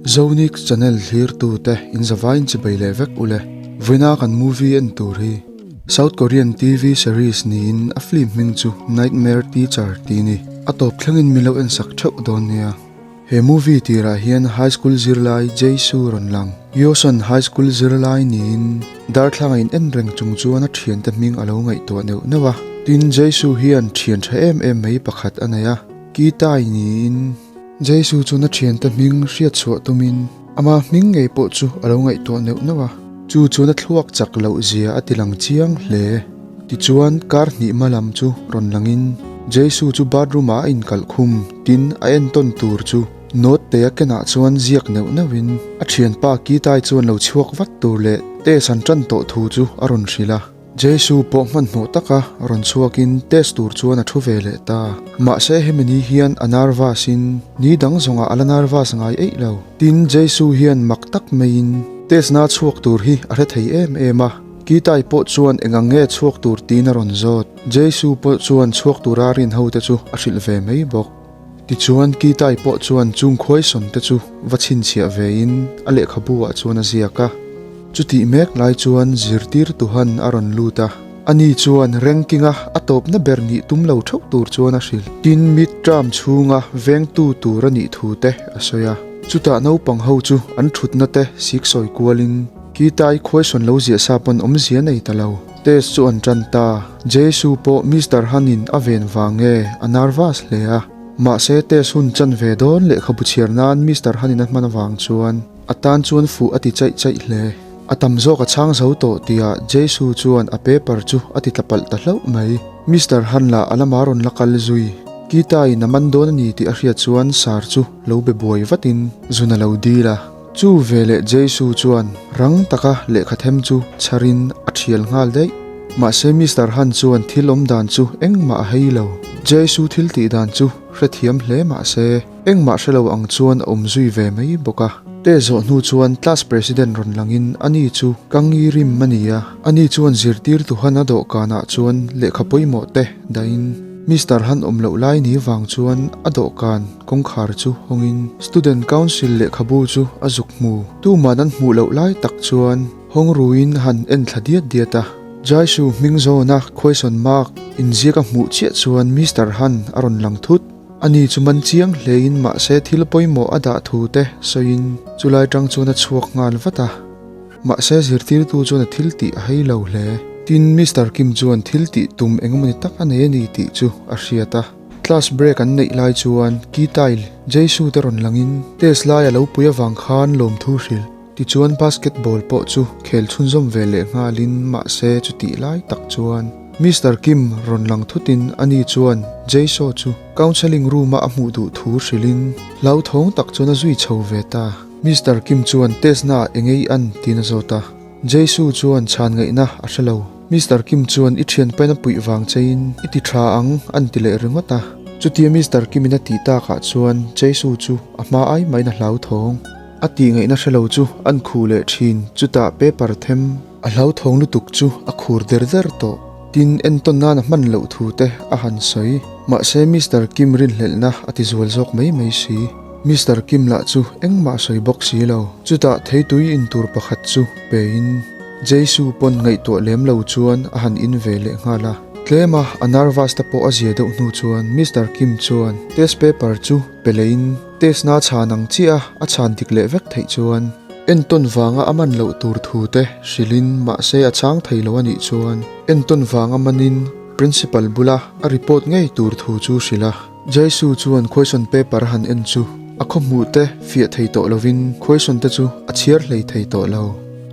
Zonix channel thlir tu te in zavaiin chibei leh vek ule. Vawiina kan movie en tur hi South Korean TV series niin a film hming chu Nightmare Teacher tih ni. A tawp thlengin min lo en sak theuh dawn nia. He movie tirah hian high school zirlai Jaisu rawn lang. Yoson high school zirlai niin darthlanga in en reng chung chuan a thiante hming a lo ngaihtuah neuh neuh a. Tin Jaisu hian thian tha em em mai pakhat a nei a, Kitai niin. Jaisu chuan a thiante hming hriat chhuah tumin ama hming ngei pawh chu a lo ngaihtuah neuh neuh a. Chu chuan a thluak chak loh zia a ti lang chiang hle. Tichuan kar hnih hma lam chu rawn langin Jaisu chu bathroom ah a inkalh khum tin a entawn tur chu note te a kenah chuan ziak neuh neuhin a thianpa Kitai chuan lo chhuak vat tur leh test an tan tawh thu chu a rawn hrilh a. Jaisu pawh hmanhmawh taka rawn chhuakin test tur chuan a thu ve leh ta. Mahse hemi ni hian a nervous in ni dang zawngah a la nervous ngai eih lo. Tin Jaisu hian mak tak maiin test na chhuak tur hi a hre thei em em a. Kitai pawh chuan eng ang nge chhuak tur tiin a rawn zawt. Jesu pawh chuan chhuak tura rin ho te chu a hrilh ve mai bawk. Tichuan Kitai pawh chuan chung khuaisawn te chu va chhinchhiah ve in a lehkhabu ah chuan a ziak a. Chutih mek lai chuan zirtir tuhan a rawn lut a. Ani chuan ranking a a tawpna ber nih tum lo theuh tur chuan a hrilh. Tin mid term chhunga vengtu tur a nih thu te a sawi a. Chutah naupang ho chu an thutna te siksawi kualin. Kitai khuaisawn lo ziah sa pawn awmzia nei ta lo. Test chu an tan ta. Jesu pawh Mister Han-in a ven vang nge a nervous hle a. Mahse test hun chan ve dawn lehkhabu chhiar nan Mister Han-in a hman avang chuan a tan chuan fuh a ti chaih chaih hle. A tam zawk a chhang zo tawh tihah Jesu chuan a paper chu a ti tla palh ta hlauh mai. Mister Han lah a lama rawn la kal zui. Kitai-in a man dawn a ni tih a hriat chuan Sar chu lo be buai vatin zun a lo dil a. Chu veleh Jesu chuan rang taka lehkha them chu chharin a thial nghal daih. Mahse Mister Han chuan thil awm dan chu engmah a hei lo. Jesu thil tih dan chu hrethiam hle mahse engmah hre lo ang chuan a awm zui ve mai bawk a. Test zawh hnu chuan class president rawn langin ani chu ka ngi rim a ni a. Ani chuan zirtirtu Han a dawhkanah chuan lehkha pawimawh te dahin Mister Han awm loh lai ni vang chuan a dawhkan Kawngkhar chu hawngin Student Council lehkhabu chu a zuk hmu. Tuman an hmuh loh lai tak chuan hawng ruin a han en thla diat diat a. Jaisu hming zawna khuaisawn mak inziak a hmuh chiah chuan Mister Han a rawn lang thut. Ani chu man chiang hlein mahse thil pawimawh a dah thu te sawiin chulai tang chuan a chhuak nghal vat a. Mahse zirtirtu chuan a thil tih a hei lo hle. Tin, Mister Kim chuan thil tih tum engemaw ni tak a nei a ni tih chu a hriat a. Class break an neih lai chuan key tile Jesu te rawn langin test lai a lo pui avang khan lawmthu hrilh. Tichuan basketball pawh chu khel chhunzawm ve leh nghalin mahse chutih lai tak chuan Mister Kim rawn lang thutin ani chuan Jesu chu counselling room a a hmuh duh thu hrilhin hlauthawng tak chuan a zui chho ve ta. Mister Kim chuan test na ah engei an tiin a zawt a. Jesu chuan chhan ngaihna a hre lo. Mister Kim chuan i thianpain a puih vang chein i ti tha ang an ti leh ringawt a. Chutia Mister Kimin a tih takah chuan Jesu chu a hma ai maiin a hlauthawng. A tih ngaihna hre lo chu an khuh leh thin chutah paper them a hlauthawng lutuk chu a khur der der tawh. Tin entawn nan a hman loh thu te a han sawi. Mahse Mister Kim rinhlelhna a ti zual zawk mai mai si. Mister Kim lah chu engmah sawi bawk si lo. Chutah theitui in tur pakhat chu pein Jesu pawn ngaihtuah lem lo chuan a han in ve leh nghal a. Tlema a nervous te pawh a zia deuh hnu chuan Mister Kim chuan test paper chu pe leiin test na chhan ang chiah a a chhan dik leh vek theih chuan entawn vanga a man loh tur thu te hrilhin mahse a chhang thei lo a nih chuan entawn vanga manin principal bula a report ngei tur thu chu hrilh a. Jaisu chuan question paper a han en chu a khaw hmuh te fiah thei tawh lovin question te chu a chhiar hlei thei tawh lo.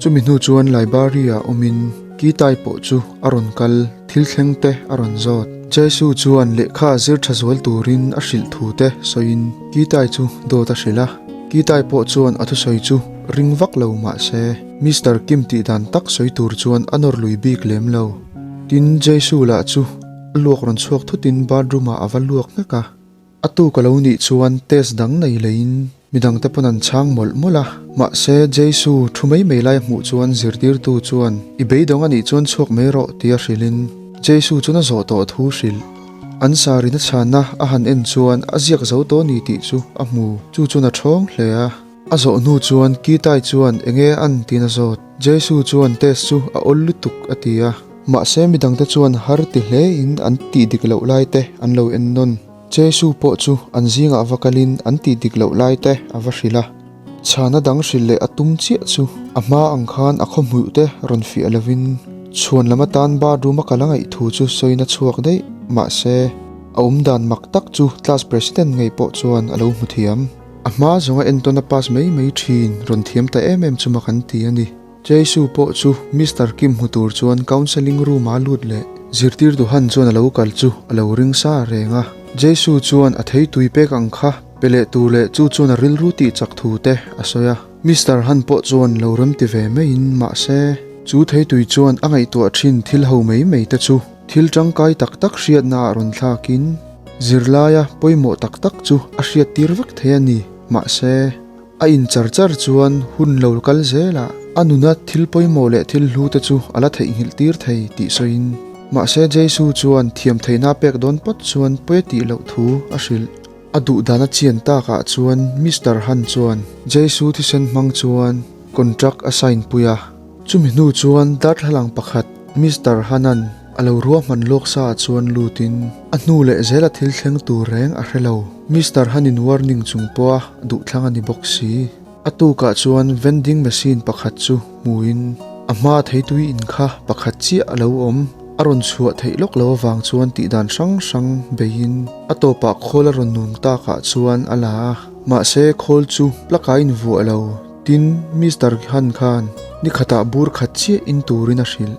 Chumi hnu chuan library ah awmin Kitai pawh chu a rawn kal, thil thleng te a rawn zawt. Jaisu chuan lehkha zir tha zual turin a hrilh thu te sawiin Kitai chu dawt a hrilh a. Kitai pawh chuan a thusawi chu ring vak lo mahse Mister Kim tih dan tak sawi tur chuan a nawr lui bik lem lo. Tin, Jaisu lah chu A luak rawn chhuak thutin bathroom ah a va luak nghek a, a tuk a lo nih chuan test dang nei leiin midang te pawn an chhang mawlh mawlh a, mahse Jesu thu mai mai lai a hmuh chuan zirtirtu chuan i beidawng a nih chuan chhuak mai rawh tia hrilhin Jesu chuan a zawh tawh thu hrilh. An sarina chhanna a han en chuan a ziak zo tawh a ni tih chu a hmu, chu chuan a thawng hle a. A zawh hnu chuan Kitai chuan enge an tiin a zawt. Jesu chuan test chu a awl lutuk a ti a. Mahse midangte chuan har ti hle in an tih dik loh lai te an lo en nawn. Jesu pawh chu an zingah va kalin an tih dik loh lai te a va hrilh a. Chhana dang hrilh leh a tum chiah chu a hma ang khan a khawhmuh te rawn fiah lovin chhuan lam atan bathroom a kal a ngaih thu chu sawina chhuak daih. Mahse a awmdan mak tak chu class president ngei pawh chuan a lo hmu thiam. A hma zawnga entawn a pass mai mai thin rawn thiam ta em em chu mak an ti a ni. Jesu pawh chu Mister Kim hmu tur chuan counselling room ah a lut leh. Zirtir Duhan chuan a lo kal chu a lo ring sa reng a. Jesu chuan a thei tui pek ang kha pe leh tur leh chu chuan a rilru tih chak thu te a sawi a. Mister Han pawh chuan lo rem ti ve maiin mahse chu thei tui chuan a ngaihtuah thin thil ho mai mai te chu thil tangkai tak tak hriatna ah rawn thlakin zirlaia pawimawh tak tak chu a hriattir vek thei a ni. Mahse. A in char char chuan hun lo kal zelah a nuna thil pawimawh leh thil hlu te chu a la theihnghilh tir thei tih sawiin. Mahse Jesu chuan thiam theihna a pek dawn pawt chuan pawi a tih loh thu a hrilh. A duh dan a chian takah chuan Mister Han chuan Jesu thisen hmang chuan contract a sign pui a. Chumi hnu chuan darthlalang pakhat Mister Hanan a lo ruahman lawk sa ah chuan lutin a hnu leh zela thil thleng tur reng a hre lo. Mister Hanin warning chung pawha duhthlang a ni bawk si. A tukah chuan vending machine pakhat chu hmuin a hmaa theitui in kha pakhat chiah a lo awm. A rawn chhuah theih lawk lo avang chuan tihdan hrang hrang beiin a tawpah khawl a rawn nung takah chuan a la a. Mahse khawl chu plug ah a invuah lo. Tin, Mister Han khan ni khatah bur khat chiah in turin a hrilh.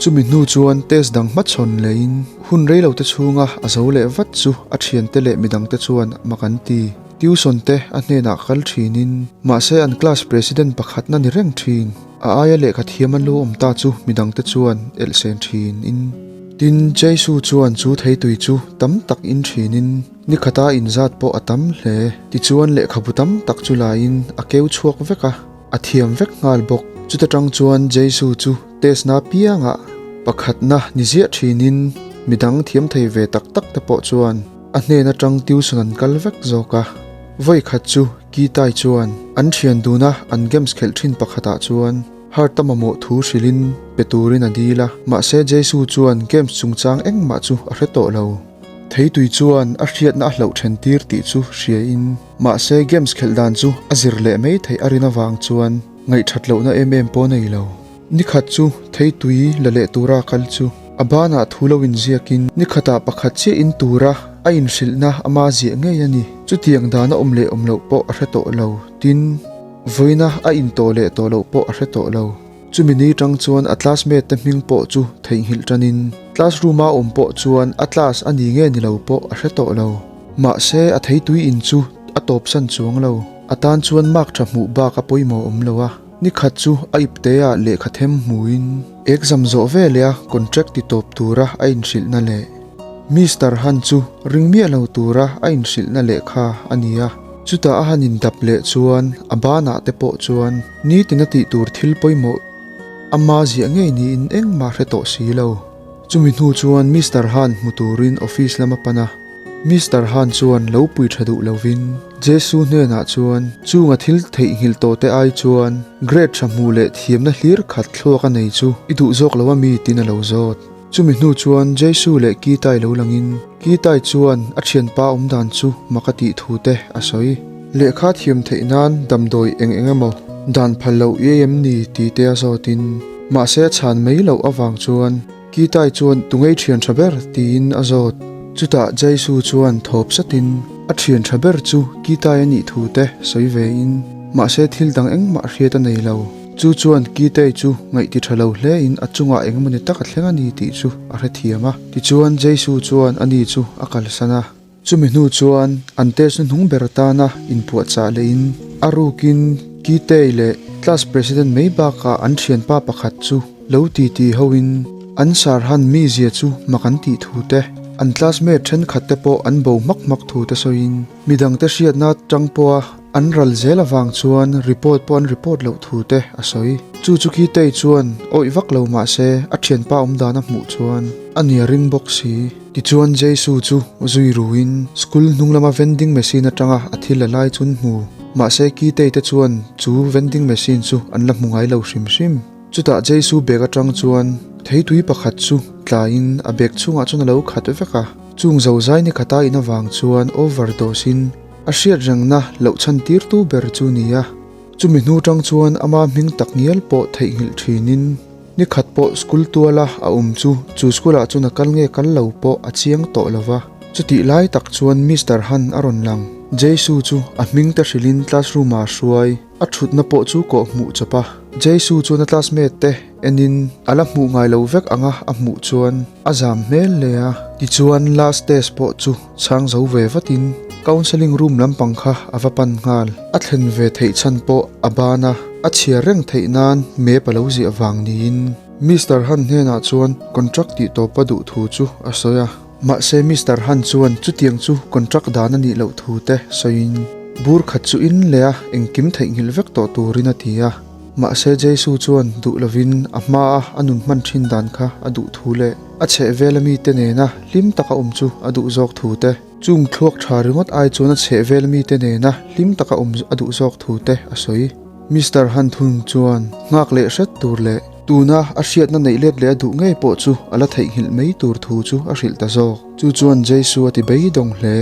Chumi hnu chuan test dang hmachhawn leiin hun rei lo te chhunga a zo leh vat chu a thiante leh midangte chuan mak an ti. Tuition te a hnenah kal thinin mahse an class president pakhatna ni reng thin. A aia lehkha thiam an lo awm ta chu midangte chuan elhsen thinin. Tin, Jesu chuan chu theitui chu tam tak in thinin Ni khata inzat pawh a tam hle. Tichuan lehkhabu tam tak chu laiin a keu chhuak vek a, a thiam vek nghal bawk. Chuta tang chuan Jesu chu test-na piangah pakhatna ni ziah thinin midang thiam thei ve tak tak te pawh chuan a hnen atang tuition an kal vek zawk a. Vawi khat chu Kitai chuan an thian duna an games khelh thin pakhatah chuan Heart a mamawh thu hrilhin pe turin a dil a, mahse Jesu chuan games chungchang engmah chu a hre tawh lo. Theitui chuan a hriatna a hlauh then tir tih chu hria in, mahse games khelh dan chu a zir leh mai theih a rin avang chuan ngaihthat lohna em em pawh nei lo. Nikhat chu theitui la leh tura kal chu a banah thu lo inziak in nikhatah pakhat chiah in tura a inhrilhna ama ziah ngei a ni. Chutiang dan a awm leh awm loh pawh a hre tawh lo. Tin, vawiina a intawh leh tawh loh pawh a hre tawh lo. Chumi ni tang chuan a classmate te hming pawh chu theihnghilh tanin classroom a awm pawh chuan a class a ni nge ni lo pawh a hre tawh lo. Mahse a theitui in chu a tawpsan chuang lo. A tan chuan mark tha hmuh bak a pawimawh awm lo a. Ni khat chu a ipte ah lehkha them hmuin exam zawh veleh a contract ti tawp tura a inhrilhna leh Mister Han chu ring miah lo tura a inhrilhna lehkha a ni a. Chutah a han indap leh chuan a banah te pawh chuan nitin a tih tur thil pawimawh ama ziah ngei niin engmah hre tawh si lo. Chumi hnu chuan Mister Han hmu turin office lam a pan a. Mister Han chuan lo pui tha duh lovin Jesu hnenah chuan chunga thil theihnghilh tawh te ai chuan grade tha hmuh leh thiamna hlir khat thluak a nei chu i duh zawk lo ami tin a lo zawt. Chumi hnu chuan Jesu leh Kitai lo langin Kitai chuan a thianpa awm dan chu mak a tih thu te a sawi. Lehkha thiam theih nan damdawi eng eng emaw dan phal loh i ei em ni tih te a zawtin mahse a chhan mai loh avang chuan Kitai chuan tungei thian tha ber tiin a zawt. Chutah Jesu chuan thawp satin a thian tha ber chu Kitai a nih thu te sawi vein mahse thil dang engmah hriat a nei lo. Chu chuan Kitei chu ngaihti tha lo hlein a chungah engmawni tak a thleng a ni tih chu a hrethiam a. Tichuan Jesu chuan ani chu a kalsan a. Chumi hnu chuan an test hnuhnung ber atana inpuahchah lehin a rukin Kitei leh class president mai bakah an thianpa pakhat chu lo titi hoin an sarhan mizia chu mak an tih thu te, an classmate thenkhat te pawh an bo hmak hmak thu te sawiin midangte hriatna tang pawha An ral zel avang chuan report pawh an report loh thu te a sawi. Chu chu Kitei chuan awih vak lo mah se a thianpa awm dan a hmuh chuan a nia ring bawk si. Tichuan Jesu chu zui ruin school hnung lama vending machine atanga a thil la lai chun hmu. Mahse Kitei te chuan chu vending machine chu an la hmu ngai lo hrim hrim. Chutah Jesu bag atang chuan theitui pakhat chu tlaiin a bag chhungah chuan a lo khat vek a. Chung zozai ni khata in avang chuan overdose in a hriat rengna loh chhan tirtu ber chu ni a. Chumi hnu tang chuan ama hming tak ngial pawh theihnghilh thinin ni khat pawh school tuala a awm chu chu school ah chuan a kal nge kal lo pawh a chiang tawh lo va. Chutih lai tak chuan Mister Han a rawn lang. Jesu chu a hming te hrilhin classroom ah a hruai. A thutna pawh chu kawh hmuh chawp a. Jesu chuan a classmate te enin a la hmuh ngai lo vek anga a hmuh chuan a zam hmel hle a. Tichuan last test pawh chu chhang zo ve vatin counselling room lampang kha a va pan nghal. A thlen ve theih chhan pawh a ban a, a chhiar reng theih nan map a lo ziah vang niin Mister Han hnenah chuan contract tih tawp a duh thu chu a sawi a. Mahse Mister Han chuan chutiang chu contract dan a nih loh thu te sawiin bur khat chu in leh a engkim theihnghilh vek tawh turin a ti a. Mahse Jesu chuan duh lovin a hmaa a nun hman thin dan kha a duh thu leh a chhehvela mite nena hlim taka awm chu a duh zawk thu te, chung thluak tha ringawt ai chuan a chhehvela mite nena hlim taka awm a duh zawk thu te a sawi. Mister Han thung chuan nghak leh hret tur leh tuna a hriatna neih let leh a duh ngei pawh chu a la theihnghilh mai tur thu chu a hrilh ta zawk. Chu chuan Jesu a ti beidawng hle.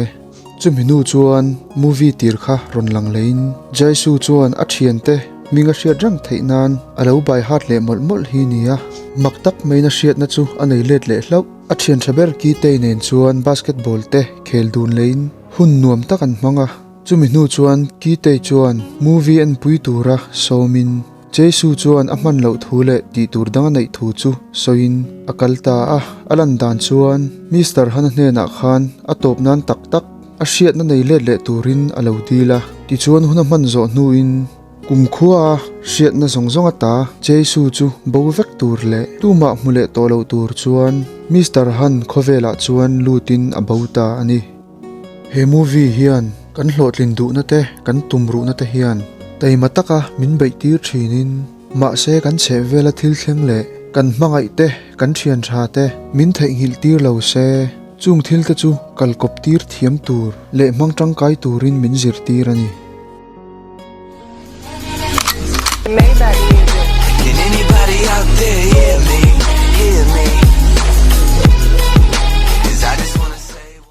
Chumi hnu chuan movie tir kha rawn lang leiin Jaisu chuan a thiante hming a hriat reng theih nan a lo bai hat leh mawlh mawlh hi nia. Mak tak maiin a hriatna chu a nei let leh hlauh. A thian tha ber Kitei nen chuan basketball te khel dun leiin hun nuam tak an hmang a. Chumi hnu chuan Kitei chuan movie enpui tura sawmin Jesu chuan a hman loh thu leh tih tur dang a neih thu chu sawiin a kal ta a. A lan dan chuan Mister Hana hnenah khan a tawp nan tak tak a hriatna nei let leh turin a lo dil a. Tichuan hun a hman zawh hnuin kumkhua a hriatna zawng zawng ata Jesu chu bo vek tur leh tumah hmu leh tawh loh tur chuan Mister Han khawvelah chuan lutin a bo ta a ni. He movie hian kan hlawhtlin duhna te, kan tum ruhna te hian taima taka min beih tir thinin mahse kan chheh vela thil thleng leh kan hmangaih te, kan thian tha te min theihnghilh tir lo se, chung thil te chu kalkawp tir thiam tur leh hmang tangkai turin min zirtir a ni. Maybach music. Can anybody out there hear me? Hear me?